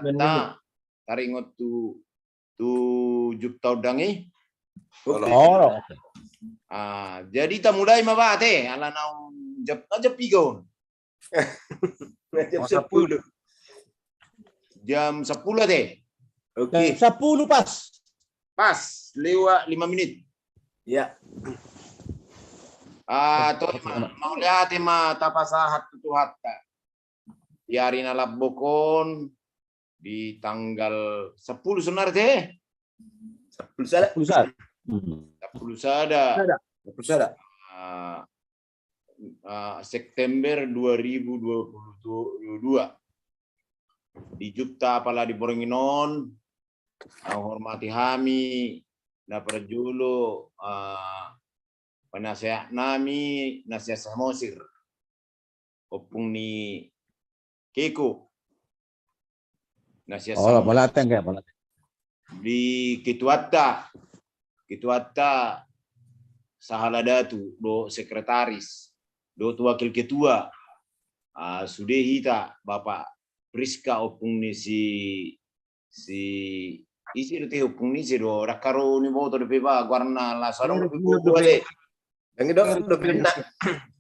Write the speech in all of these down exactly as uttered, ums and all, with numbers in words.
Jumatta, taringot tu, tu Jumatta ondang i. Oke. Oh, oke. Ah, jadi tamulai ma ba ate, ala naung jam, ah, jam piga on. Jam sepuluh. Jam sepuluh ate. Oke. Jam sepuluh pas. Pas, lewat lima menit. Ya. Ah, to, ma, mauliate ma tapasahat tu Tuhanta. Di ari na lambok on, di tanggal sepuluh sebenarnya, eh? Sepuluh sada. Sepuluh sada. Hmm. Sepuluh sada. Sada. Sepuluh sada. Ah, ah, September dua ribu dua puluh dua. Di Jumatta pala di borngin on, na hormati hami, na parjolo, ah, penasehat nami, na sian Samosir. Ompung ni Keko. Na sian Samosir. Di ketuanta, ketuanta sahala datu, dohot sekretaris, dohot wakil ketua. Ah, sude hita, Bapak Priska, ompung ni si, si, ise do te ompung ni ise do, dang haro niboto dope ba goarna, laos adong dope gogo ate. Dang idong dope na.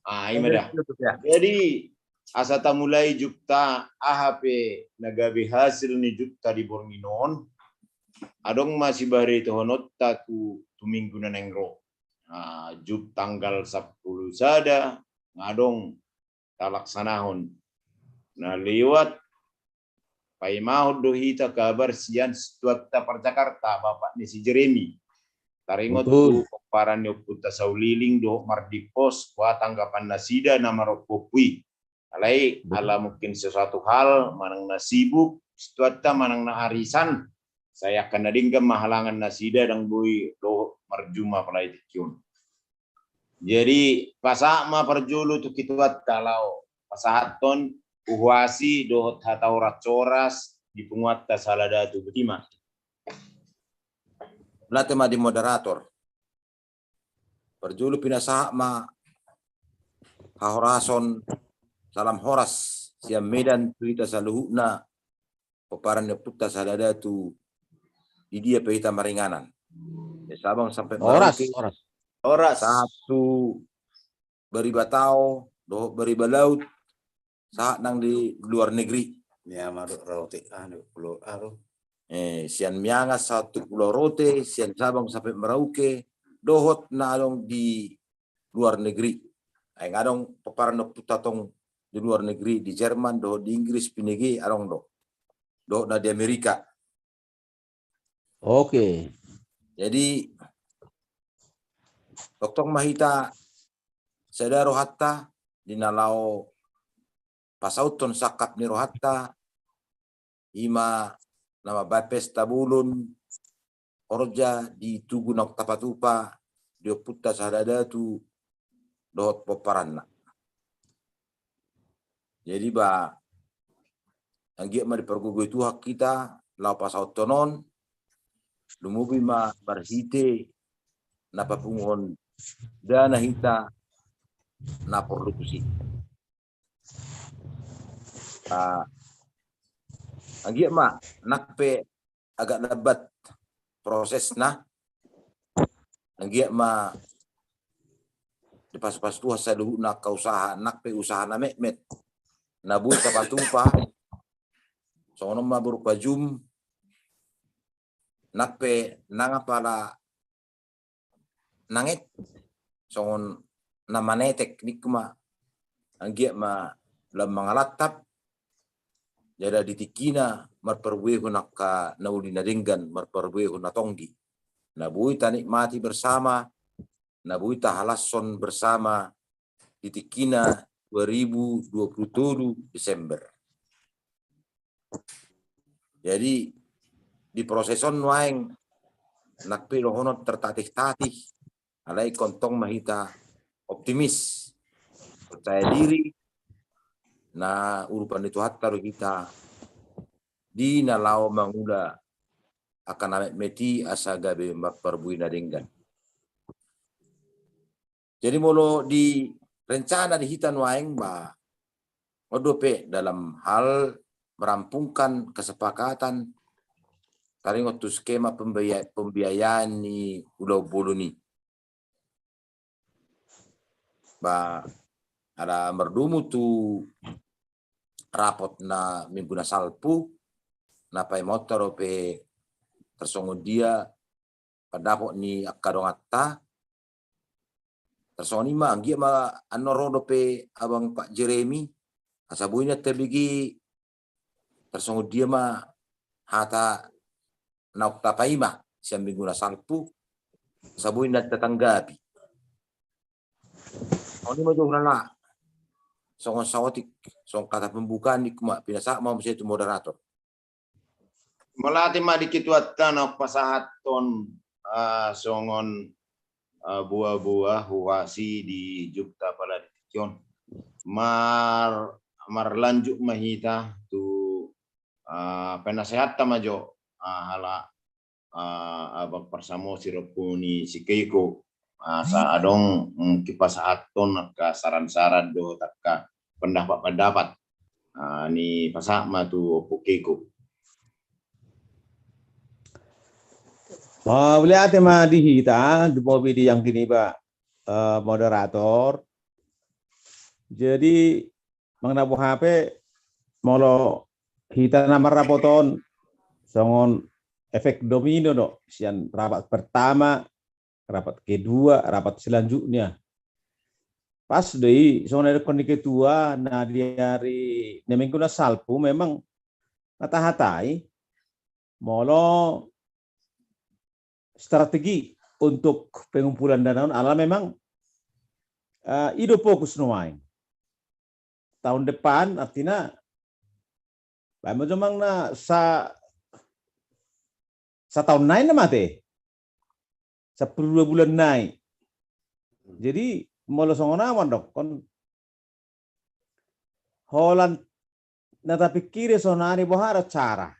Ah, ima da. Jadi, asa tamulai Jumatta, aha pe na gabe hasil ni Jumatta di borngin on, adong ma sibaritahononta tu, tu minggu na naeng ro. Ah, Jumatta tanggal sepuluh sada, nga adong talaksanahon. Na lewat, paimahon do hita kabar sian situanta par Jakarta, bapak ni si Jeremy. Taringot tu pomparan ni ompunta Sauliling dohot Mardimpos, boha tanggapan nasida na marompuompu i. Alai ala mungkin sesuatu hal manang na sibuk situanta manang na arisan, sai angka na denggan ma halangan nasida, dang boi dohot marjuma apalagi tingki on. Jadi, pasahat ma parjolo tu ketuanta laho pasahathon huhuasi dohot hata horas-horas di punguanta sahala datu, botima. Mauliate ma di moderator. Parjolo pinasahat ma hahorason salam horas sian Medan tu hita saluhutna, pomparan ni ompunta sahala datu, di dia pe hita maringanan. Sian Sabang sampe Merauke. Horas, horas. Sahat tu Bariba Tao dohot Bariba Laut, sahat nang di luar negeri. Miangas dohot Rote, anu, Pulau Aro. Eh, sian Miangas sahat tu Pulau Rote, sian Sabang sampe Merauke, dohot na adong di luar negeri. Ai nga adong pomparan ni ompunta tong di luar negeri, di Jerman, dohot di Inggris, pinege adong do. Dohot na di Amerika. Oke. Jadi, tongtong ma hita sada rohanta, di na laho pasauthon sangkap ni rohanta, ima na mambahen pesta bolon, horja di tugu naung tapatupa di ompunta sahala datu dohot pomparanna. Jadi ba, anggiat ma dipargogoi Tuhan hita laho pasauthon on, lumobi ma marhite na papunguhon dana hita na porlu tusi. Ah, anggiat ma, nang pe agak lambat prosesna, anggiat ma dipasupasu Tuhan saluhutna angka usaha, nang pe usaha na metmet na boi tapatupa, songon on ma boru Pajum, nang pe nang apala nanget, songon na manetek, ningku ma, anggiat ma lam mangalantap, jala di tingkina marparbuehon angka na uli na denggan, marparbuehon na tonggi, na boi tanikmati bersama, na boi tahalashon bersama di tingkina dua ribu dua puluh tolu Desember. Jadi, di proses on nuaeng, nang pe dohonon tertatih-tatih, alai tongtong ma hita optimis, percaya diri, na urupan ni Tuhanta do hita, di na laho mangula angka na metmet i asa gabe marparbue na denggan. Jadi molo di rencana di hita nuaeng ba, on dope dalam hal merampungkan kesepakatan taringot tu skema pembia-, pembiayaan ni ulaon bolon i. Ba, ala mardomu tu rapot na minggu na salpu, na paimanta dope tarsongon dia pandapot ni angka donganta, tarsongon i ma, anggiat ma annon ro dope abang Pak Jeremy, asa boi na tabege tarsongon dia ma hata naung tapaima sian minggu na salpu, asa boi na tatanggapi. Songon i ma jo hulala, songon saotik, songon kata pembukaan ni kuma, pinasahat ma muse tu moderator. Mauliate ma di ketuanta na pasahathon, ah, songon, ah, boa-boa huasi di jugta pala di tingki on. Mar-, marlanjut ma hita tu, ah, penasehatta ma jo, ah, halak, ah, abang Parsamosi ro ni si Keiko. Asa adong, mm, kipasahathon angka saran-saran dohot angka pendapat-pendapat. Ah, ni pasahat ma tu Ompu Keiko. Ah, mauliate ma di hita, di bobi di yang kini ba, eh, moderator. Jadi, manang na boha pe molo hita na marrapot on songon efek domino do, sian rapat pertama, rapat kedua, rapat selanjutnya. Pas do i, songon na didokkon ni ketua, na di ari na minggu na salpu memang na tahatai, molo strategi untuk pengumpulan dana on, ala memang, eh, i do fokus nuaeng. Tahun depan, artina, baen ma jo manang na sa-, sataon nai na mate. Sampulu dua bulan nai. Jadi, molo songon au mandokkon, holan na tapingkiri sonari boha do cara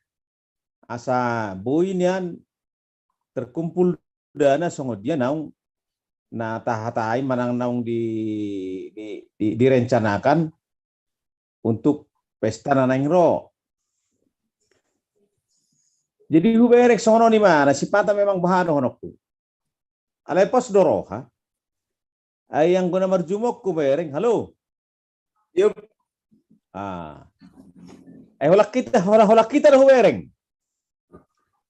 asa boi nian terkumpul dana songon dia naung na tahatai manang naung di, di, di, direncanakan untuk pesta na naeng ro. Jadi hubereng songon on, imana sipata memang boha dohononku. Alai pos do roha. Ai anggo na marjumongku bereng, halo. Yup. Ah. Eh, holan hita, holan, holan hita do hubereng.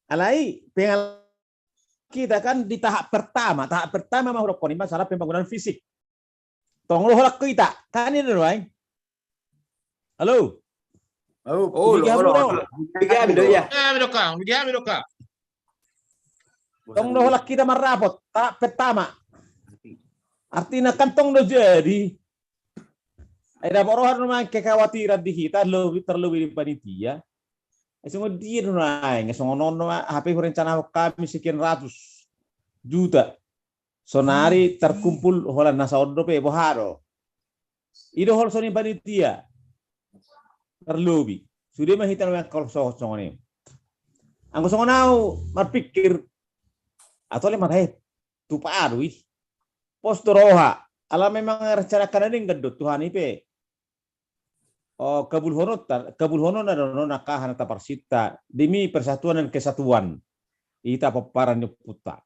Alai pengal kita kan di tahap pertama, tahap pertama ma hudokkon i masalah pembangunan fisik. Tong do holan hita, kan i do aeng. Halo. Halo. Oh, halo, halo. Tong do holan hita marrapot, tahap pertama. Artina kan tong do jadi. Ai dapot roha do ma kekhawatiran di hita, lobi, terlebih di panitia. Ai songon dia do aeng, songon on do ma, hape hurencanahon hami sekian ratus juta. Sonari terkumpul holan na saon dope, boha do. I do holso ni panitia. Terlobi. Sude ma hita na mangkolso songon i. Anggo songon au marpikir, atau le marae, tupa do i. Pos do roha. Ala memang rencana kanan denggan do Tuhan i pe. Oh, kabulhononta, kabulhononna do non angka aha na taparsinta. Demi persatuan dan kesatuan. Hita pomparan ni ompunta.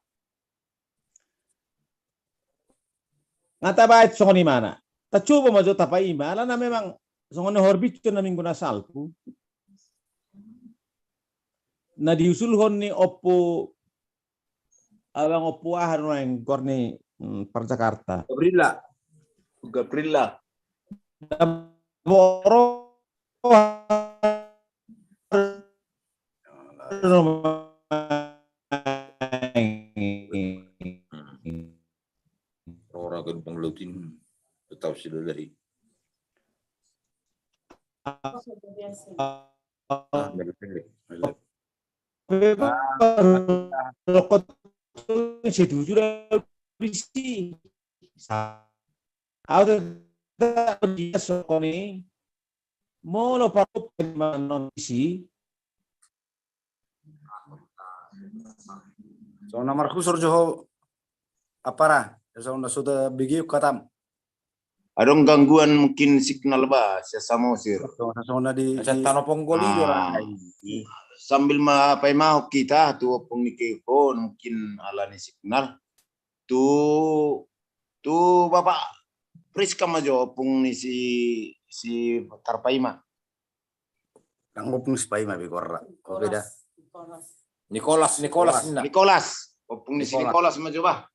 Nga tabaen songon imana. Tacoba ma jo tapaima, alana memang songon na harbicon na minggu na salpu. Na diusulhon ni Ompu, abang Ompu aha do naeng goar ni, mm, par Jakarta. Gabrilla. Gabrilla. Boro Rora gerbang laut ini tetap silalahi. Ah, dari, dari. Rokok tu si tujuh dari si. Au tetap dia sokoni. Molo parop manon isi. So na marhusor jo ho apara, so na sudah bigi katam. Adong gangguan mungkin signal ba, sian Samosir. Songon na di, di Tano Ponggol i do. Sambil ma paimahon hita tu ompung ni Keiko, mungkin ala ni signal. Tu, tu Bapak Priska ma jo ompung ni si, si tarpaima. Nang ompung ni si paima be gorra. Oke da. Nikolas, Nikolas. Nikolas. Ompung ni si Nikolas ma jo ba.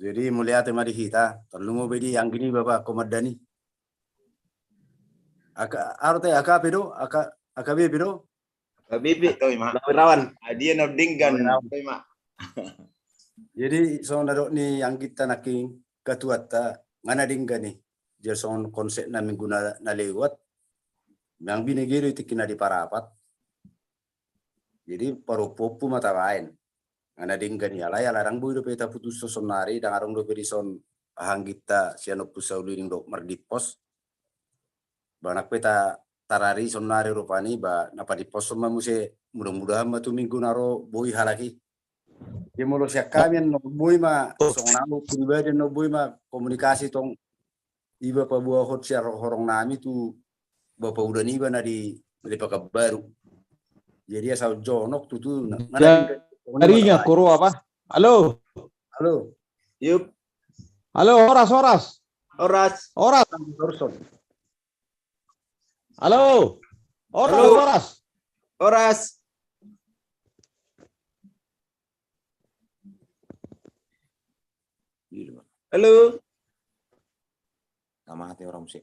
Jadi mauliate ma di hita, tarlumobi di anggi ni Bapak Komandan i. Aka, aro te, A K P do, A K, A K B P do. A K B P, toi ma. Nawirawan. Adia na denggan, toi ma. Jadi songon na dok ni angginta nangkin ketuanta, nga na denggan i. Jadi songon konsep na minggu na, na lewat. Memang binege do i tingki na di parapat. Jadi parompuompu ma tabaen. Nga na denggan i alai ala ndang boi dope taputushon saonari, ndang adong dope dison angginta sian Ompu Sauli dok mardimpos. Ba nang pe ta, tarari saonari rupani, ba na padimposhon ma muse, mudah-mudahan ma tu minggu na ro boi halak i. Jadi molo sian hami annon boi ma, songon au pribadi annon boi ma komunikasi tong iba paboahon sian horong nami tu bapa uda niba na di, di Pekanbaru. Jadi asa jonok tutu na, na. Jaringan koro apa? Halo. Halo. Yup. Halo, horas, horas. Horas. Horas. Halo. Horas, horas. Horas. Halo. Na mate orang musik.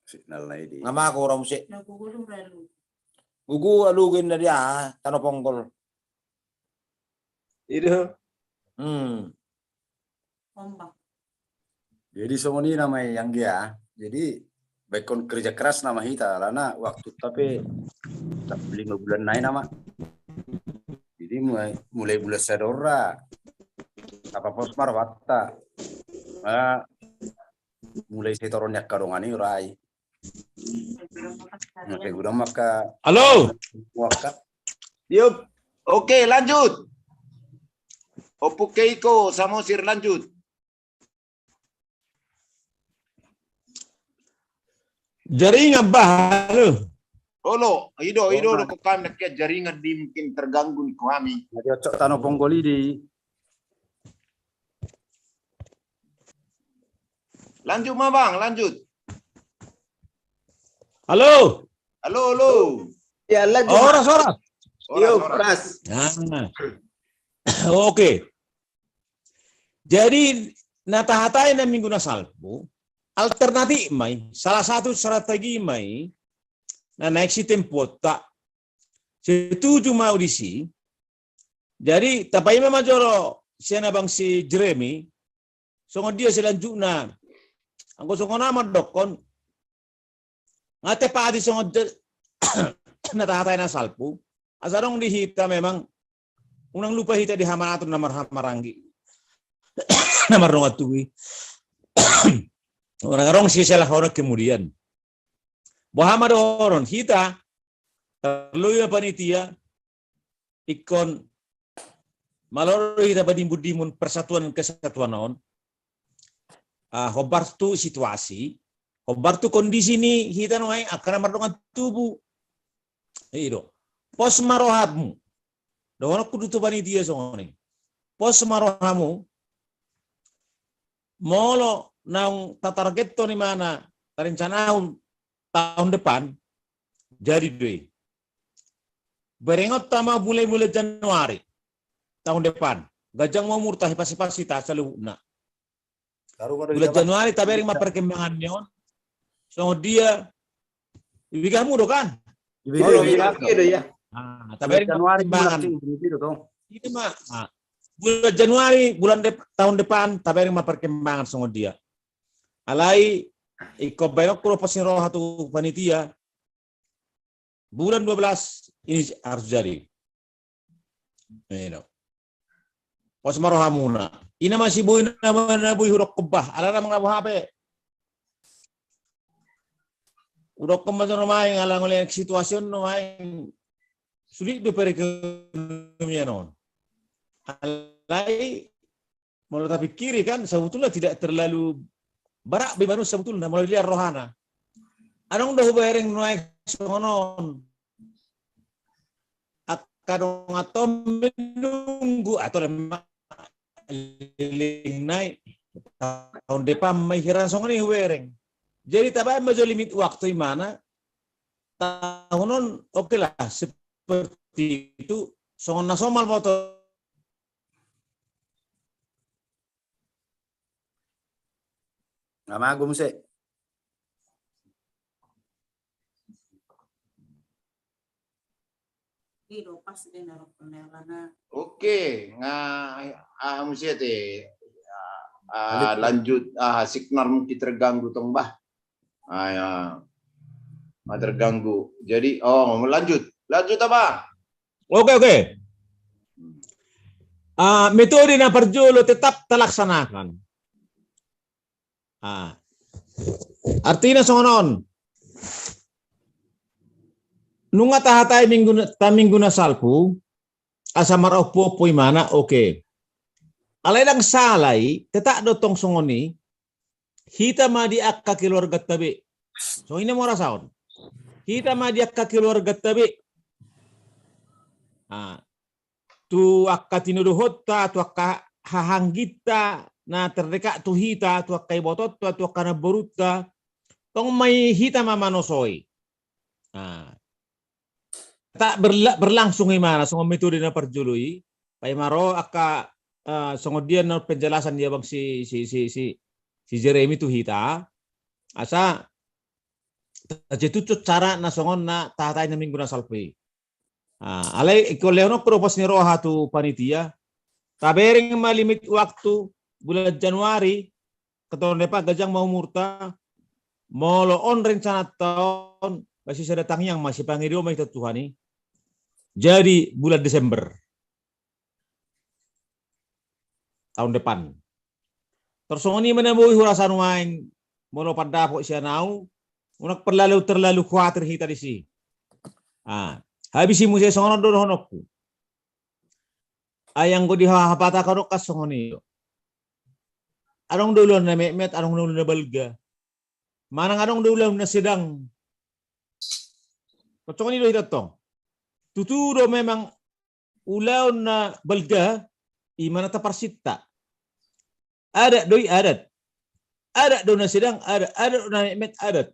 Signal na i di. Nga ma ko orang musik. Gugu alugen na dia Tano Ponggol. Ido. Hmm. Jadi songon i nama yang dia. Jadi baenon kerja keras nama hita, alana waktu ta pe lima bulan nai nama. Jadi mulai, mulai bulan sada on ra tapapos ma rohanta. Ah, mulai setoron ni angka dongan i rai. Halo. Yup. Oke, lanjut. Ompu Keiko Samosir, lanjut. Jaringan bah, halo. Olo, ido, ido, do kami na jaringan di mungkin terganggu ni kami. Jadi ocok Tano Ponggol i di. Lanjut ma bang, lanjut. Halo. Halo, halo. Ya, lanjut. Horas, horas. Horas, horas. Oke. Jadi na tahatai na minggu na salpu, alternatif ma i, salah satu strategi ma i na naeng sitempuonta. Setuju ma au disi. Jadi tapaima ma jolo sian abang si Jeremy, songon dia selanjutna. Anggo songon au mandokkon, nga tepat i songon na tahatai na salpu. Asa adong di hita memang, unang lupa hita di hamaraton na marhamaranggi, na mardongan tubu i. Unang adong sisalahon kemudian. Boha ma dohonon hita, tarlumobi panitia, ingkon malo do hita padimbundimbun persatuan kesatuan on. Ah, hombar tu situasi, hombar tu kondisi ni hita nuaeng angka na mardongan tubu. Ido. Pos ma rohamu. Dohononku do tu panitia songon i. Pos ma rohamu. Molo naung tatargethon i ma na tarencanahon tahun depan, jadi do i. Berengonta ma mulai, mulai Januari tahun depan. Ganjang ma umurta, hipas-hipas hita saluhutna. Bulan Januari tabereng ma perkembangan ni on. Songon dia, ibegahmu do kan? Ibege do, ya. Ah, tabereng ma perkembangan. Ini ma, ah, bulan Januari, bulan dep-, tahun depan tabereng ma perkembangan songon dia. Alai ingkon baenonku do pos ni roha tu panitia. Bulan dua belas ini harus jadi. Ino. Pos ma rohamuna. Ina masih boi na, na boi hudokkon bah. Alana mangabu hape. Hudokkon ma jolo maeng ala ngolek situasi on nuaeng sulit do perekonomian on. Alai molo tapikiri kan, sebetulna tidak terlalu barak be manusia sebetulna, molo dilihat rohana. Adong do hubereng nuaeng songon on. Angka dongan tong menunggu atau leleng nai tahun depan ma i, hira songon i hubereng. Jadi tabaen ma jo limit waktu imana, tahun on oke lah, seperti itu, songon na somal motor. Nga mago muse. Oke, nga aha muse te, ah, lanjut, ah, signal mungkin terganggu tong bah. Ah, ya. Ah, terganggu. Jadi, oh, lanjut. Lanjut apa? Oke, oke. Ah, metode na parjolo tetap talaksanakan. Ah. Artina songon on. Nunga tahatai minggu na, ta minggu na salpu, asa marompuompu imana, oke. Alai ndang sala i, tetap do tong songon i, hita ma di angka keluarganta be. Songon i na mora saon. Hita ma di angka keluarganta be. Ah. Tu angka tinodohonta, tu angka hahangginta na terdekat tu hita, tu angka ibotonta, tu angka namborunta, tong ma i hita ma manosoi. Nah. Tak berla-, berlangsung imana songon metode na parjolo i, paima ro angka, eh, songon dia na penjelasan ni abang si, si, si, si, si Jeremy tu hita, asa tajetuthon cara na songon na tahatai na minggu na salpu i. Ah, alai ingkon lehononku do pos ni roha tu panitia. Tabereng ma limit waktu bulan Januari, keton depa gajang ma umurta, molo on rencananta on, masih sada tangiang ma, sipangido ma hita Tuhan i. Jadi bulan Desember tahun depan. Tor songon i ma na boi hurasa nuaeng molo pandapot sian au, unang terlalu, terlalu khawatir hita disi. Ah, habis i muse songon on do dohononku. Ai anggo di ha-, hapatahon kan songon i do. Adong do ulaon na metmet, adong do ulaon na balga. Manang adong do ulaon na sedang. Songon i do hita tong. Tutu do memang ulaon na balga, i ma na taparsinta. Adat do i adat. Adat do na sedang adat, adat do na metmet adat.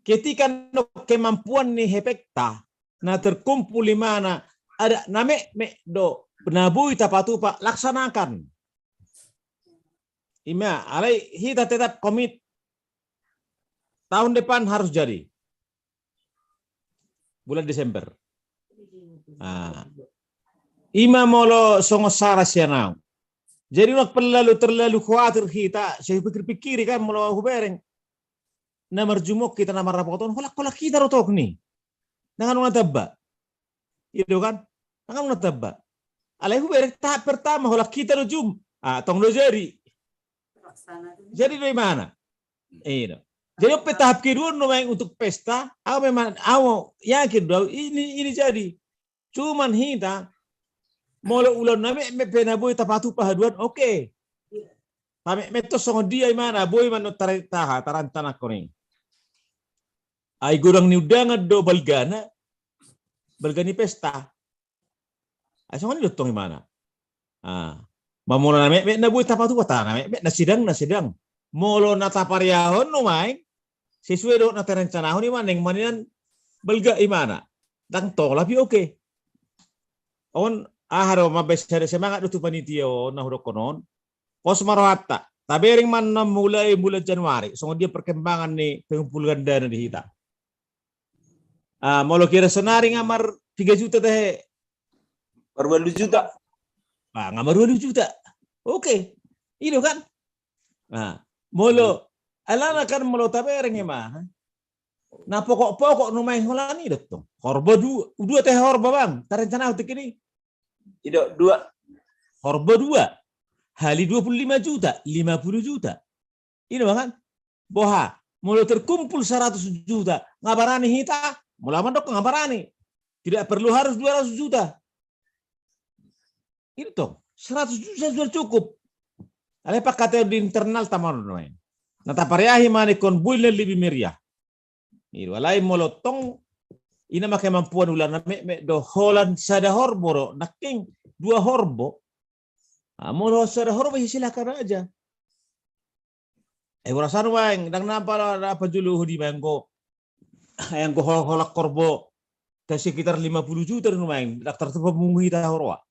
Ketika adong kemampuan ni hepengta, na terkumpul imana adat na metmet do na boi tapatupa, laksanakan. I ma, alai hita tetap komit tahun depan harus jadi. Bulan Desember. Ah. I ma molo songon saran sian au. Jadi unang terlalu, terlalu khawatir hita, sai pikir-pikiri kan molo hubereng. Na marjumuk hita na marrapoton, holan, holan hita do tong ni. Ndang adong na tamba. I do kan? Ndang adong na tamba. Alai hubereng tahap pertama, holan hita do jum. Ah, tong do jadi. Jadi do imana. I do. Jadi on pe tahap kedua nuaeng untuk pesta, au memang, au yakin do au ini, ini jadi. Cuman hita, molo ulaon na metmet pe na boi tapatupa haduan, oke. Tametmet tong songon dia imana, boi ma on tar-, taha, tarancanahon i. Ai godang ni undangan do balgana, balga ni pesta. Ai songon i do tong imana. Ah. Ma molo na metmet na boi tapatupa, ta na metmet, na sedang, na sedang. Molo na tapariahon nuaeng, sesuai dohot na tarencanahon i ma, naeng ma nian balga imana. Ndang tolap i oke. On, aha do, mambaen sada semangat do tu panitia on, na hudokkon on. Pos ma rohanta. Tabereng ma na mulai bulan Januari. Songon dia perkembangan ni pengumpul gandana di hita. Ah, molo kira sonari nga mar tiga juta tahe. Mar ualu juta. Ah, nga mar ualu juta. Oke. I do kan? Nah, molo, alana kan molo tabereng i ma. Na pokok-pokok nuaeng holan i do tong. Horbo dua, dua tahe horbo bang. Tarencanahon tingki i. I do dua. Horbo dua. Hali dua puluh lima juta, lima puluh juta. I do kan? Boha, molo terkumpul seratus juta, nga barani hita, molo au mandok nga barani. Tidak perlu harus dua ratus juta. Itu tong, seratus juta sudah cukup. Alai pangkataion di internal tamaon do nuaeng. Na tapareahi ma ningkon buil na lebih meriah. Ido, alai molo tong, ina ma kemampuan, ulaon na metmet do, holan sada horbo do, nangkin dua horbo. Ah, molo sada horbo, ya silakan aja. Eh, ulaon nuaeng, ndang nampak lah, apa julu hudi maeng go. Yang go hol-, holan horbo, ke sekitar lima puluh juta do nuaeng, ndang tartupa mungkin hita huroha.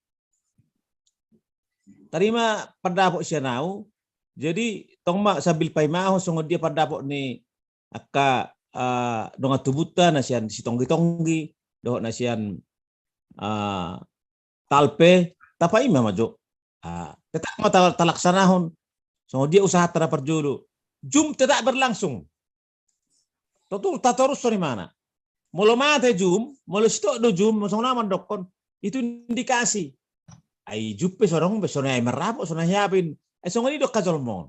Tarima pandapot sian au, jadi tong ma sambil paimahon songon dia pandapot ni angka, ah, dongan tubunta na sian Sitonggi-tonggi, dohot na sian, ah, Talpe, tapaima ma jo. Ah, tetap ma ta-, talaksanahon. Songon dia usahanta na parjolo. Zoom tetap berlangsung. Tutu, tatorushon imana. Molo mate Zoom, molo stop do Zoom, songon na mandokkon, itu indikasi. Ai Zoom pe songon, pe songon ai marrapot, songon ai hea pe. Ai songon i do angka jolma on.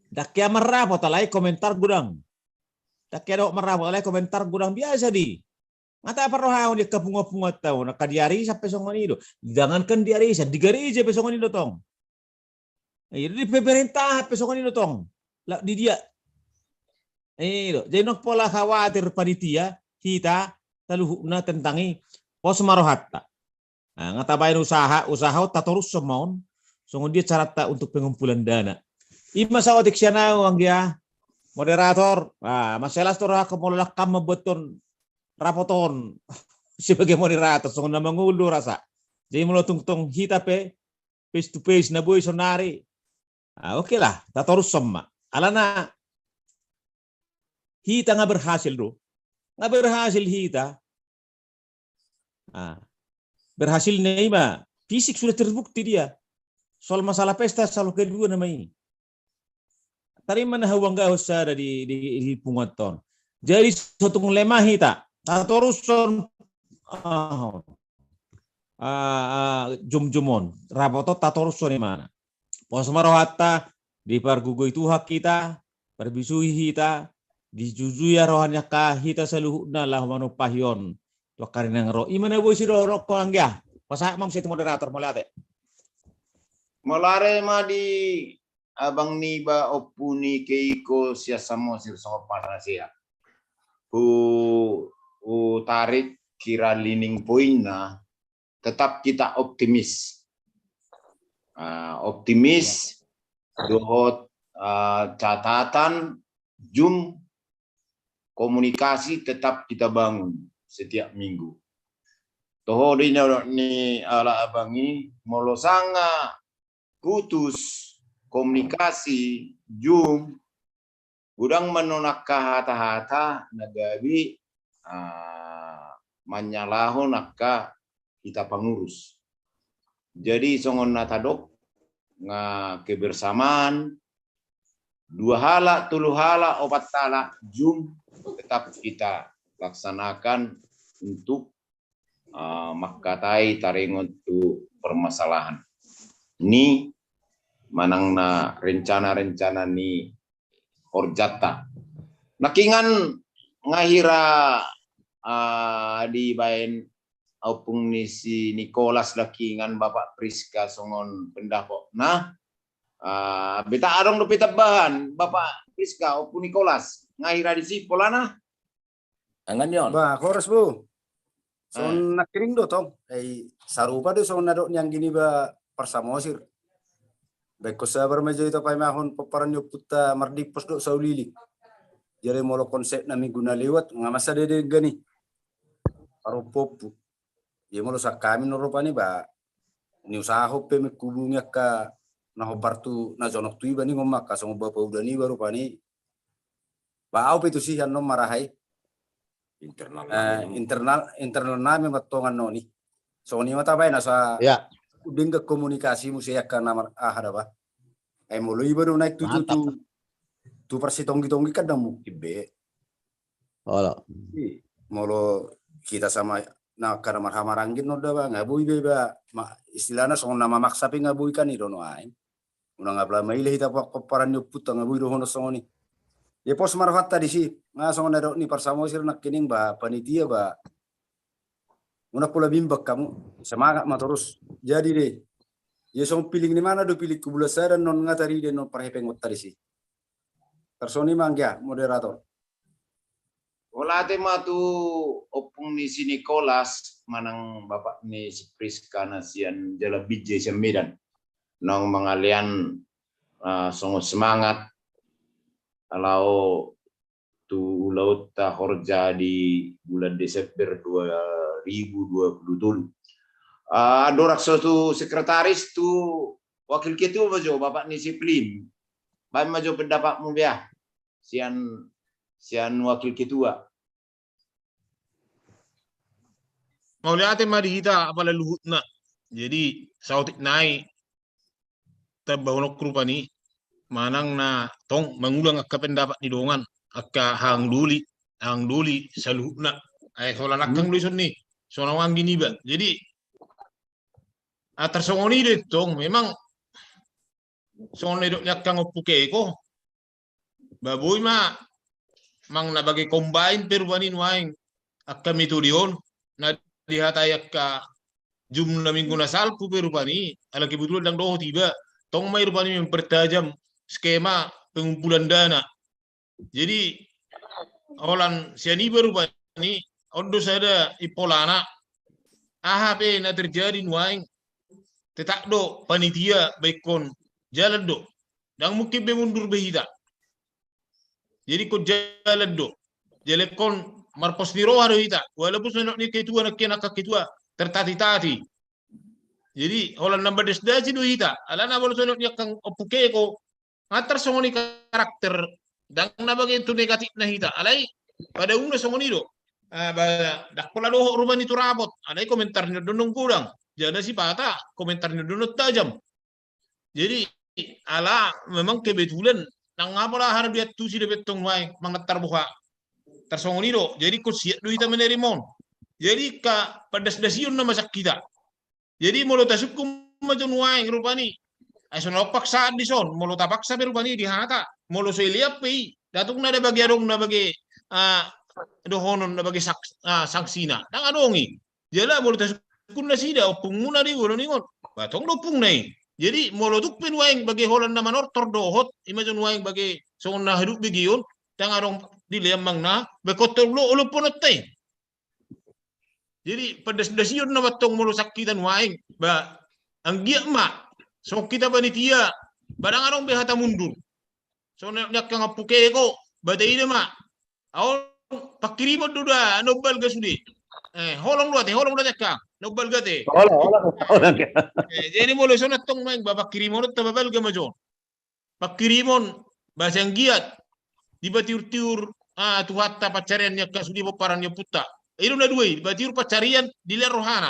Ndang hea marrapot, alai komentar godang. Ndang hea dohot marrapot, alai komentar godang, biasa di. Nga taparrohahon di angka punguan-punguanta on, angka di arisan pe songon i do. Jangankan di arisan, di gareja pe songon i do tong. Iya, di pemerintahan pe songon i do tong. Lah, di dia. Iya, jadi ndang pola khawatir panitia, hita, saluhutna tentang i, pos ma rohanta. Nah, nga tabaen usaha, usaha on tatorushon ma on, songon dia caranta untuk pengumpulan dana. I ma saotik sian au, anggia, moderator, ah, mansai las do rohangku molo langkam mambuathon rapot on sebagai moderator, songon na mangolu do rasa. Jadi molo tung tong hita pe, face to face na boi sonari. Ah, oke lah, tatorushon ma. Alana hita nga berhasil do. Nga berhasil hita. Ah, berhasilna i ma, fisik sudah terbukti dia. Soal masalah pesta, soal kedua nama ini. Tarima na hau angka hosada di, di, di punguanta on. Jadi sotung lemah hita, tatorushon, ah, ah, ah, Zoom-Zoom on, rapot on tatorushon imana. Pos ma rohanta, dipargogoi Tuhan hita, parbisuhi hita, dijujui roha ni angka hita saluhutna laho manumpahi on. Tu angka na naeng ro. I ma na boi sidohononku, anggia. Pasahat ma muse tu moderator, mauliate. Mauliate ma di abang niba Ompu ni Keiko sian Samosir songon pasanasea. Hu, hutarik kira leading point-na, tetap kita optimis. Ah, optimis dohot, ah, catatan Zoom komunikasi tetap kita bangun setiap minggu. Toho do i na ni ala abang i, molo sanga putus komunikasi, Zoom, godang ma annon angka hata-hata na gabe, ah, manyalahon angka hita pangurus. Jadi songon na tadok, nga kebersamaan, dua halak, tolu halak, opat halak, Zoom tetap kita laksanakan untuk, ah, mangkatai taringot tu permasalahan ni manang na rencana-rencana ni horjanta. Nangkiningan nga hira, ah, dibaen ompung ni si Nikolas nangkiningan Bapak Priska songon pendapotna. Ah, beta adong dope tambahan, Bapak Priska, Ompu Nikolas, nga hira disi polana? Angan ni on. Bah, horas, Bu. Songon nangkining do tong. Eh, sarupa do songon na dok ni anggi niba Parsamosir. Baen ho sabar ma jo hita paimahon pomparan ni ompunta Mardimpos dohot Saulilik. Jadi molo konsepna minggu na lewat, nga masa denggan i. Parompu-ompu. Ia molo sian hami non rupani, bah, niusahahon pe menghubungi angka na hombar tu, na jonok tu iba ninna, angka songon bapa uda niba rupani. Bah, au pe tusi annon marahai. Internal, eh, nami. Internal, internal nami ma tong annon i. Songon i ma tabaen asa denggan komunikasi muse angka na mar-, aha da, bah. Eh, molo iba do naik tu, tu, tu parsitonggi-tonggi kan ndang mungkin be. Olo. I, molo hita sama na angka na marhahamaranggi on da, bah, nga boi be, bah, ma, istilahna songon na mamaksa pe nga boi kan i do nuaeng. Unang apala maila hita pomparan ni ompunta, nga boi dohonon songon i. Ia pos ma rohanta disi, nga songon na dok ni Parsamosir nangkining, bah, panitia, bah. Unang pola bimbang hamu, semangat ma torus. Jadi deh, ia songon piling ni mana do pilingku bulan sada, non nga tarida non parhepengonta disi. Tarsongon i ma anggia moderator. Mauliate ma tu ompung ni si Nikolas manang bapak ni si Priska na sian Jalan Binjai sian Medan. Naung mangalean, ah, songon semangat laho tu ulaonta horja di bulan Desember dua ribu dua puluh tolu. Ah, andorang so tu sekretaris, tu wakil ketua ma jo, bapak ni si Plim. Baen ma jo pendapatmu, bea, sian, sian wakil ketua. Mauliate ma di hita apala luhutna. Jadi saotik nai tambahononku rupani manang na tong mangulang angka pendapat ni dongan, angka hahang doli, hahang doli saluhutna. Ai holan angkang do i son ni, songon anggi niba. Jadi, ah, tarsongon i do tong, memang songon na didok ni angkang Ompu Keko, ba boi ma manang na bage combine pe rupani nuaeng angka metode on, na dihatai angka jumna minggu na salpu pe rupani, ala kebetulan ndang dohot iba, tong ma i rupani mempertajam skema pengumpulan dana. Jadi, holan sian iba rupani, on do sada impolana, aha pe na terjadi nuaeng, tetap do panitia ba ingkon jalan do. Ndang mungkin be mundur be hita. Jadi ingkon jalan do. Jadi ingkon marpos ni roha do hita. Walaupun songon ni ketua, na kena angka ketua tertatitati. Jadi holan na mandasdasi do hita. Alana molo songon ni angkang Ompu Keko, nga tarsongon i karakter, ndang na bage tu negatifna hita. Alai padauna songon i do. Ah, ba, ndang pola dohot rupani tu rapot. Alai komentar ni on do na godang. Jala sipata komentar ni on do na tajam. Jadi ala memang kebetulan, ndang pola aha do diantusi dope tong nuaeng mangantar boha. Tarsongon i do. Jadi ingkon siap do hita menerima on. Jadi angka pandasdasion nama sian hita. Jadi molo tasungkun ma jo nuaeng rupani, ai so na adong paksaan dison, molo tapaksa pe rupani di hata, molo so ilean pe i, ndang tung na ada bage adong na bage, ah, dohonon na bage saks-, ah, sanksina, ndang adong i. Jala molo tasungkun nasida, ompungmuna do i, molo ningon, ba tong do ompungna i. Jadi molo tung pe nuaeng bage holan na manortor dohot, i ma jo nuaeng bage songon na haduk begeon, ndang adong dilean manang na, ba ingkon tolu oloppononta i. Jadi pandasdasion nama tong molo sian hita nuaeng, ba anggiat ma songon hita panitia, ba ndang adong be hata mundur. Songon ni angkang Ompu Keko, ba taida ma, aon pangkirimon do da na umbalga sude. Eh, holong do ate, holong do ate angkang, na umbalga ate. Holong, holong, holong. Eh, jadi molo songon i tong nuaeng, ba pangkirimononta ba balga ma jo on. Pangkirimon, ba sai anggiat dipatiurtiur, ah, Tuhanta pansarian ni angka sude pomparan ni ompunta. I do na dua i, dipatiur pansarian, dilean rohana.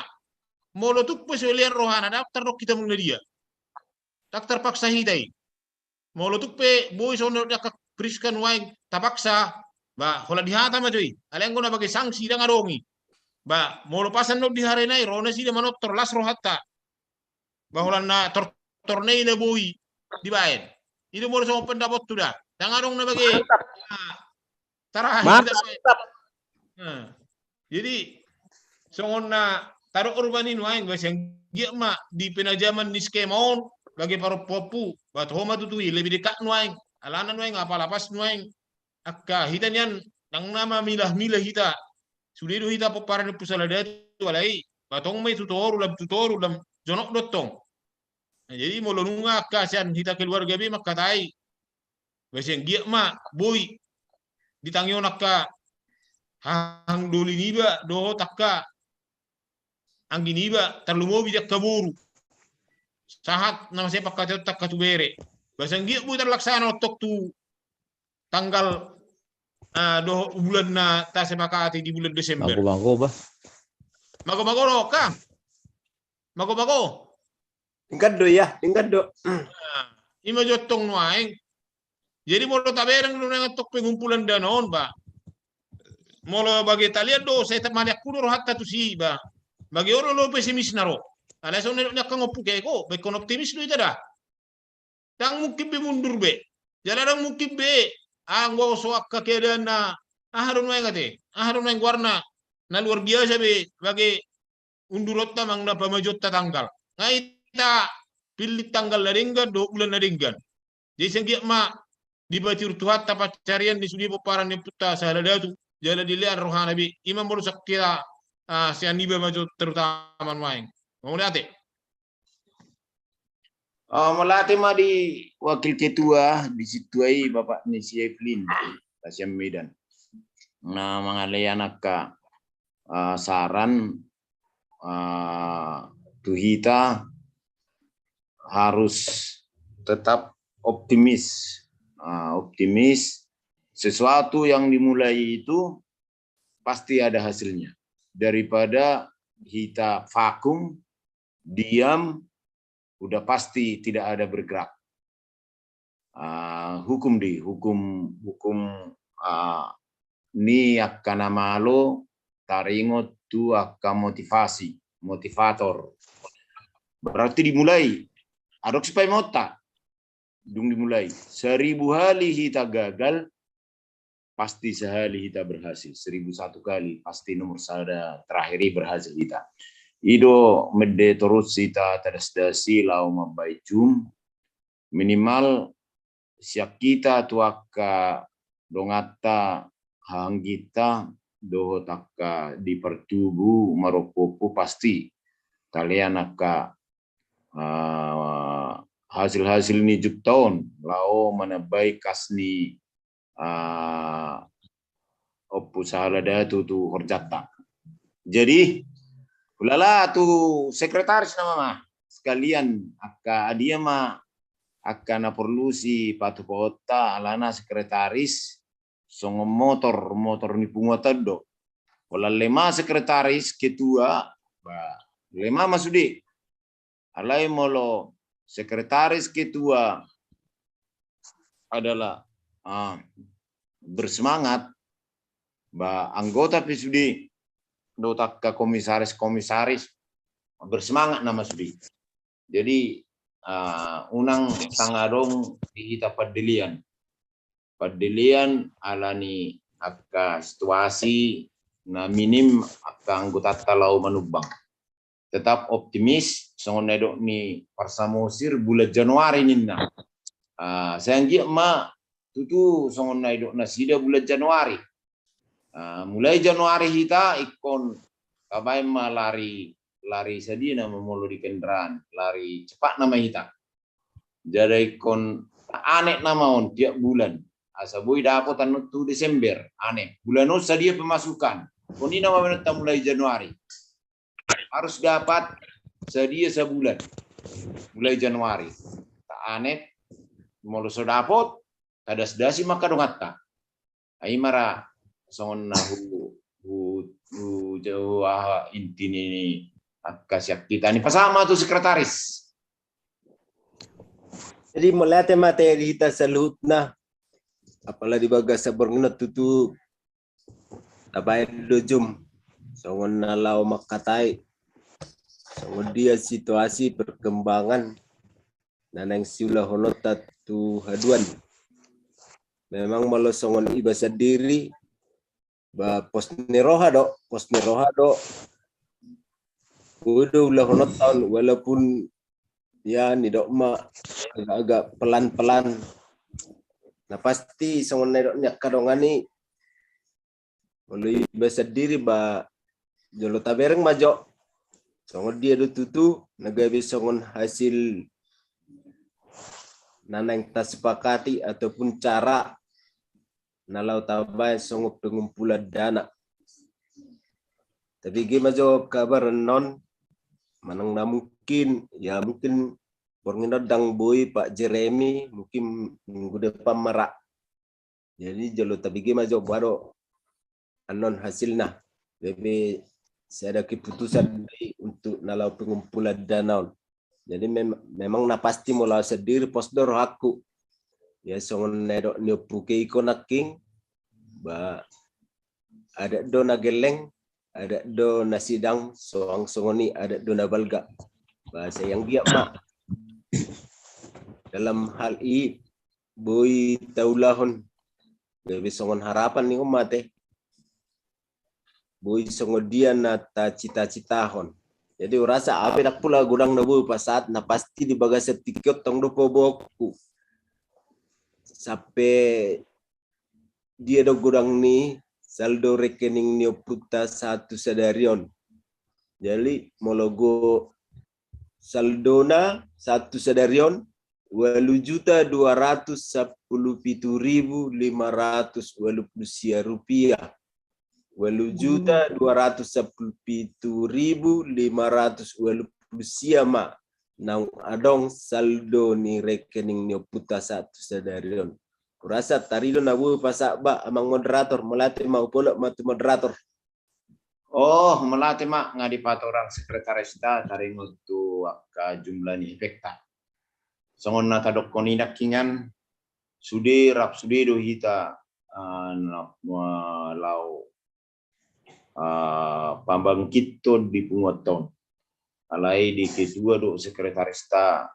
Molo tung pe so dilean rohana, ndang tardok hita muna dia. Ndang tarpaksa hita i. Molo tung pe boi songon ni angka Priska nuaeng tapaksa, ba holan di hata ma jo i. Alai anggo na bage sanksi ndang adong i. Ba molo pasan do di hari nai, ro nasida manortor, las rohanta. Ba holan na tortor na i na boi dibaen. I do molo songon pendapothu da. Ndang adong na bage, ah, tarahan hita baen. Nah, jadi songon na tadok rupani nuaeng, ba sai anggiat ma di penajaman ni skema on, bage parompuanhu, ba toho ma tutu i, lebih dekat nuaeng. Alana nuaeng apala pas nuaeng angka hita nian, ndang na mamilah-milah hita. Sude do hita pomparan ni Ompu Saladatu, alai ba tong ma i tu toru, lam tu toru, lam jonok do tong. Nah, jadi molo nunga angka sian hita keluarga be mangkatai, ba sai anggiat ma boi ditangihon angka hahang doli niba dohot angka anggi niba, tarlumobi di angka boru. Sahat nama sai pangkataion angka tu bere. Ba sai anggiat boi tarlaksana on tong tu tanggal, ah, dohot bulan na tasepakati di bulan Desember. Mago-mago, bah. Mago-mago do, ka? Mago-mago. Denggan do, ya, denggan do. Nah, i ma jo tong nuaeng. Jadi molo tabereng do nuaeng tong pengumpulan dana on, bah. Molo bage talean do, sai maleangku do rohanta tusi, bah. Bage olo do pesimisna ro. Alai songon na nidok ni angka Ompu Keko, ba ingkon optimis do hita da. Ndang mungkin be mundur be. Jala ndang mungkin be, anggo so angka keadaan na, aha do nuaeng ate, aha do nuaeng goarna, na luar biasa be, bage unduronta manang na pamajuonta tanggal. Nga hita pillit tanggal na denggan dohot bulan na denggan. Jadi sian giat ma dipatiur Tuhanta pansarian ni sude pomparan ni ompunta sahala datu, jala dilean rohana be. I ma molo sian hita, ah, sian iba ma jo terutama nuaeng. Mauliate. Ah, mauliate ma di wakil ketua di situa i, bapak ni si Evelyn, na sian Medan. Na mangalean angka, ah, saran, ah, tu hita harus tetap optimis. Ah, optimis, sesuatu yang dimulai itu pasti ada hasilnya. Daripada hita vakum, diam, udah pasti tidak ada bergerak. Ah, hukum di, hukum, hukum, ah, ni angka na malo taringot tu angka motivasi, motivator. Berarti dimulai. Adong si paimenta. Dung dimulai. Seribu hali hita gagal, pasti sahali hita berhasil. Seribu satu kali, pasti nomor sada terakhir i berhasil hita. I do mende torus hita tadasdasi laho mambahen Zoom. Minimal sian hita tu angka donganta, hahangginta, dohot angka di partubu marompuompu pasti talean angka, ah, hasil-hasil ni jumpa on, laho manambai kas ni, ah, Ompu sahala datu tu horjanta. Jadi, hulala tu sekretaris nama ma. Sekalian, angka dia ma, angka na porlu sipatupaonta, alana sekretaris, songon motor, motor ni punguan do. Holan lema sekretaris, ketua, ba, lema ma sude. Alai molo sekretaris, ketua adalah, ah, bersemangat, ba anggota pe sude, dohot angka komisaris, komisaris, bersemangat nama sude. Jadi, ah, unang sanga adong di hita pandelean. Pandelean alani angka situasi na minim angka anggotanta laho manumbang. Tetap optimis, songon na nidok ni Parsamosir, bulan Januari ninna. Ah, sai anggiat ma tutu songon na nidok nasida bulan Januari. Ah, mulai Januari hita ingkon tabaen ma lari, lari sadia nama molo di kendaraan, lari cepat nama hita. Jadi ingkon anet nama on tiap bulan. Asa boi dapot annon tu Desember, anet. Bulan on sadia pemasukan. Ingkon i nama baen ta mulai Januari. Harus dapat sadia sabulan. Mulai Januari. Taanet, molo so dapot, tadasdasi ma angka donganta. Ai mara songon na hu, hu, hu, hu, aha, inti ni angka sian hita ni, pasahat ma tu sekretaris. Jadi mauliate ma di hita saluhutna, apala di bagasan borngin on tutu tabaen do Zoom songon na laho mangkatai songon dia situasi perkembangan na naeng siulahononta tu haduan. Memang molo songon iba sandiri, ba pos ni roha do, pos ni roha do. Boi do ulahononta on, walaupun ya nidok ma agak-agak pelan-pelan. Na pasti songon na nidok ni angka dongan i, molo iba sandiri ba jolo tabereng ma jo. Songon dia do tutu na gabe songon hasil na naeng tasepakati ataupun cara na laho tabaen songon pengumpulan dana. Tabege ma jo kabar annon, manang na mungkin, ya mungkin borngin on ndang boi Pak Jeremy, mungkin minggu depan ma ra. Jadi jolo tabege ma jo boha do annon hasilna. Gabe sada keputusan do i untuk na laho pengumpulan dana on. Jadi mem, memang na pasti molo au sandiri pos do rohangku. Ya songon na nidok ni ompu Keiko nangkin, ba adat do na gelleng, adat do na sidang, suang songon i adat do na balga. Ba sai anggiat ma dalam hal i boi taulahon, gabe songon harapan ni umat i. Boi songon dia na tacita-citahon. Jadi urasa au pe ndang pola godang na boi hupasahat, na pasti di bagasan tingki on tong do paboaonku. Sampe dia do godang ni saldo rekening ni ompunta sahat tu sadari on. Jadi molo go saldona sahat tu sadari on, ualu juta dua ratus sampulu pitu ribu lima ratus ualu pulu sia rupiah. Ualu juta dua ratus sampulu pitu ribu lima ratus ualu pulu sia ma naung adong saldo ni rekening ni ompunta sahat tu sadari on. Urasa tarido na boi hupasahat ba, amang moderator, mauliate ma, hupaolop ma tu moderator. Oh, mauliate ma, nga dipatorang sekretarista taringot tu angka jumlah ni efekta. Songon na tadokkon i nangkiningan, sude rap sude do hita, ah, na, ah, laho, ah, pambangkithon di punguanta on. Alai di ketua dohot sekretarista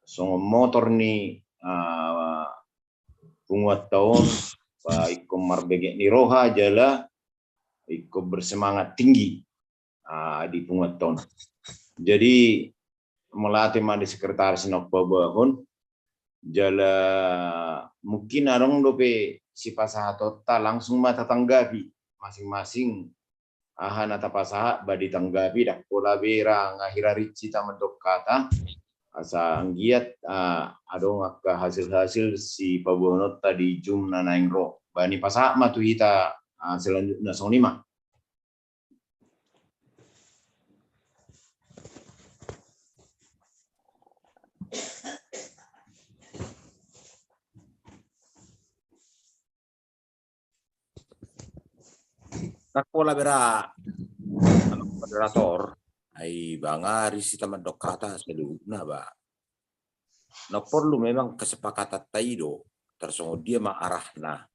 songon motor ni, ah, punguanta on, ba ingkon marbege ni roha jala ingkon bersemangat tinggi, ah, di punguanta on. Jadi mauliate ma di sekretaris na paboahon, jala mungkin adong dope sipasahatonta, langsung ma tatanggapi masing-masing. Aha na tapasahat ba ditanggapi, ndang pola be ra nga hira rinci ta mandok hata, asa anggiat, ah, adong angka hasil-hasil sipaboahononta di jum na naeng ro. Ba nipasahat ma tu hita, ah, selanjutna, songon i ma. Ndang pola be ra, moderator, ai ba nga rinci ta mandok hata saluhutna ba. Na porlu memang kesepakatanta i do, tarsongon dia ma arahna.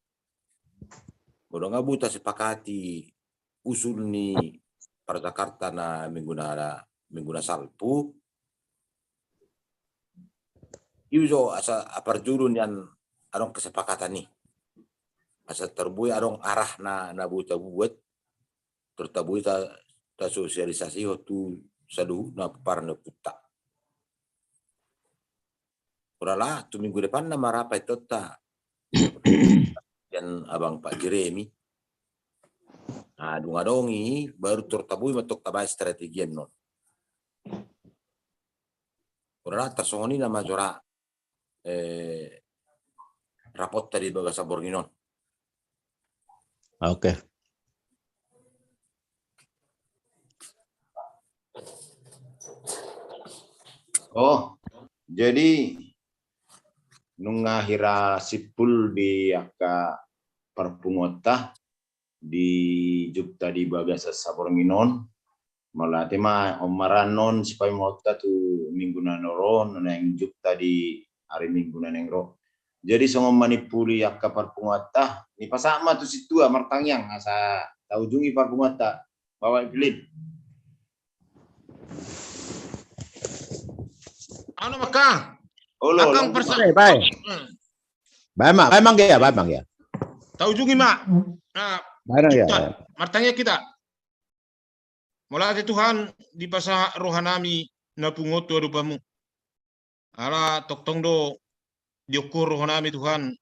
Molo nga boi tasepakati usul ni parjakarta na minggu na, minggu na salpu, i jo asa parjolo nian adong kesepakatan i. Asa tor boi adong arah na, na boi tabuat, tor tar boi ta, tasosialisasihon tu saluhutna pomparan ni ompunta. Ora lah, tu minggu depan na ma rapat tonta. Sian abang Pak Jeremy. Nah, dung adong i, baru tor tar boi ma tong tabaen strategi annon. Ora lah, tarsongon i nama jora, eh, rapotta di bagasan borngin on. Oke. Oh, jadi nunga hira simpul di angka parpunguanta di jumpa di bagasan saborngin on. Mauliate ma, on ma ra annon sipaingotta tu minggu na ro, na naeng jumpa di ari Minggu na naeng ro. Jadi songon manimpuli angka parpunguanta, nipasahat ma tu sintua martangiang asa taujungi parpunguanta, Bapak Iplin. Anu maka. Olo, akang persa-, eh, bae. Hmm. Bae ma, bae ma, ya, bae ma, ya. Taujungi ma. Nah, bae ma, ya. Martangiang hita. Mauliate Tuhan, dipasahat rohanami na pungu tu adopanmu. Ala tongtong do diongkon rohanami Tuhan.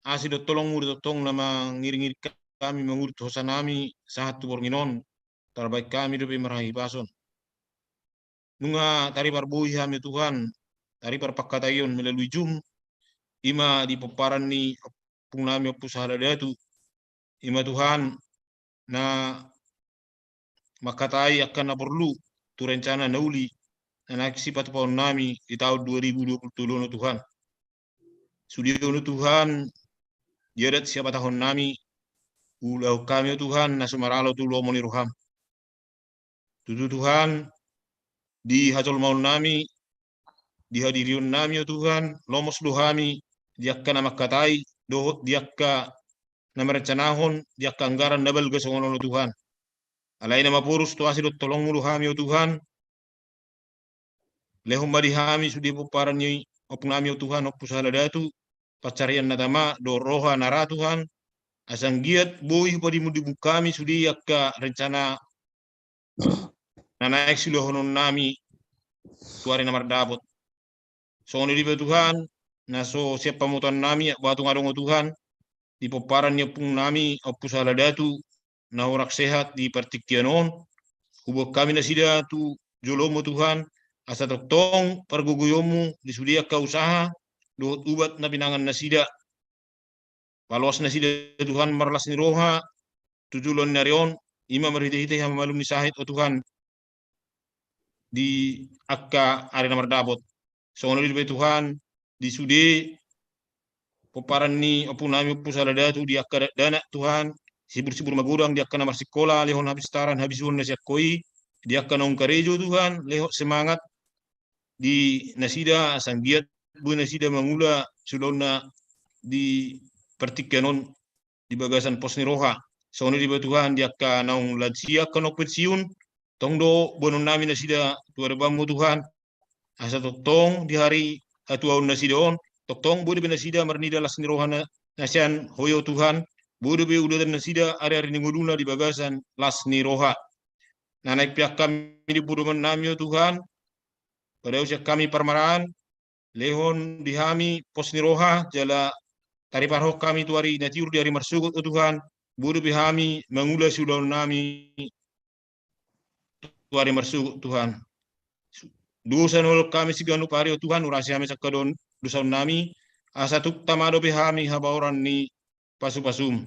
Asi dohot holongmu do tongtong na mangiringiring hami mangudut hosanami sahat tu borngin on. Tarbaen hami dope marhahipason. Nunga tariparboi hami Tuhan, taripar pangkataion melalui Zoom, i ma di pomparan ni ompungnami Ompu Sahala Datu, i ma Tuhan na mangkatai angka na porlu tu rencana na uli na naeng sipatupaonnami di taon dua ribu dua puluh tolu on Tuhan. Sude on Tuhan, di adat sihabatahonnami, ulahon hami o Tuhan na sumaralo tu lomo ni roham. Tutu Tuhan, di hajolmaonnami, di hadirionnami o Tuhan, lomos do hami di angka na mangkatai dohot di angka na marencanahon di angka anggaran na balga songon on o Tuhan. Alai na maporus tu asi dohot holongmu do hami o Tuhan. Lehon ma di hami sude pomparan ni ompungnami o Tuhan Ompu Sahala Datu, pansarian na tama dohot roha na ra Tuhan, asa anggiat boi hupadimundimung hami sude angka rencana na naeng siulahononnami tu ari na mardapot. Songon i do Tuhan, na so sian pamotoannami, ba tung adong, o Tuhan, di pomparan ni ompungnami, Ompu Sahala Datu, na hurang sehat di partingkian on, huboan hami nasida tu joloM, o Tuhan, asa tongtong pargogoionMu di sude angka usaha dohot ubat na pinangan nasida. Paloas nasida Tuhan marlas ni roha tu joloan ni ari on, i ma marhitehite hamamalum ni sahit, o Tuhan, di angka ari na mardapot. Songon i do Tuhan, di sude pomparan ni ompungnami Ompu Sahala Datu, di angka dakdanak Tuhan, sibur-sibur magodang, di angka na marsikola, lehon hapistaran, habisuhon na sian Ho i, di angka naung karejo Tuhan, lehon semangat di nasida, asa anggiat boi nasida mangula siulaonna di partingkian on di bagasan pos ni roha. Songon i do Tuhan, di angka naung lansia, angka naung pensiun, tong do boanonnami nasida tu adopanMu Tuhan, asa tongtong di ari hatuaon nasida on, tongtong boi dope nasida marnida las ni roha na, na sian Ho i, o Tuhan, boi dope udaton nasida ari-ari ni ngoluna di bagasan las ni roha. Na naeng pe hami di podomannami, o Tuhan, padaosi hami parmaraan, lehon di hami pos ni roha, jala tariparhon hami tu ari na tiur, di ari marsogot, o Tuhan, boi dope hami mangula siulaonnami tu ari marsogot, Tuhan. Dosa na huoloi hami siganup ari, o Tuhan, urasi hami sian angka do-, dosaonnami, asa tung tama dope hami habaoran ni pasu-pasuM.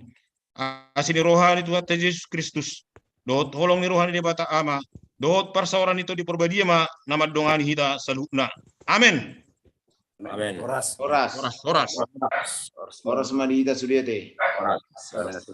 Asi ni roha ni Tuhanta Jesus Kristus, dohot holong ni roha ni Debata Ama, dohot parsaoran ni Tondi Parbadia ma na mandongani hita saluhutna. Amen. Amen. Horas. Horas. Horas, horas. Horas. Horas ma di hita sude, ate. Horas. Horas.